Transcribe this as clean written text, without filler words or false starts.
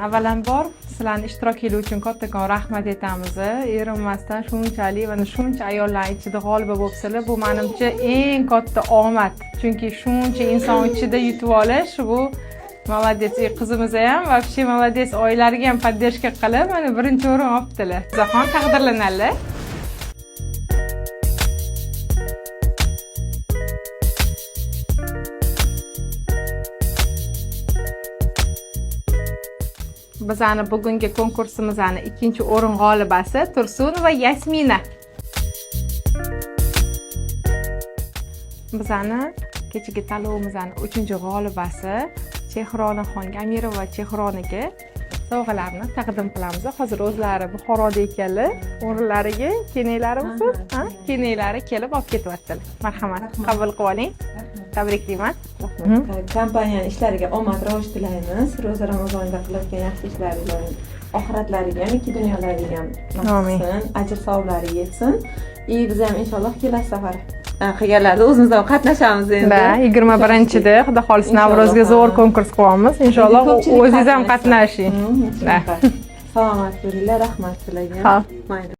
Avvalambor sizlarni ishtirokinglar uchun kattakon rahmat aytamiz. Erinmasdan shunchalik mana shuncha ayollar ichida g'oliba bo'libsizlar. Bu menimcha eng katta omad. Chunki shuncha inson ichida yutib olish bu молодец. И qizimiz ham вообще молодец. Oilalariga ham поддержка qilib, mana birinchi o'rin olibdilar. Zahon taqdirlanadilar. Bizani bugungi konkursimizni ikkinchi o'rin g'olibasi Tursunova Yasmina. Bizani kechagi tanlovimizni uchinchi g'olibasi Chehronaxonga, Amirova Chehronaga sovg'alarni taqdim qilamiz. Hozir o'zlari Buxoroda ekanlar, o'rinlariga kelinglarmisiz? Ha? Kelinglari kelib olib ketyaptilar. Marhamat, qabul qilib oling. Tabriklayman. Rahmat. Kompaniyani ishlariga omad, rivoj tilaymiz. Ro'za Ramazonida qilayotgan yaxshi ishlari iloyim oxiratlariga ham, ikki dunyolariga ham nasib Amin. qilsin, ajr savoblari yetsin. И biz ham inshaalloh kelasi safar qilganlarda o'zimiz ham qatnashamiz endi. Да, 21-da Xudo xohlasa Inshaalloh, Navro'zga zo'r ha. konkurs qilyapmiz. Inshaalloh Ko'pchilik o'zingiz ham qatnashsin. qatnashing. Да. Salomat bo'linglar, rahmat sizlarga. Xo'p. Mayli.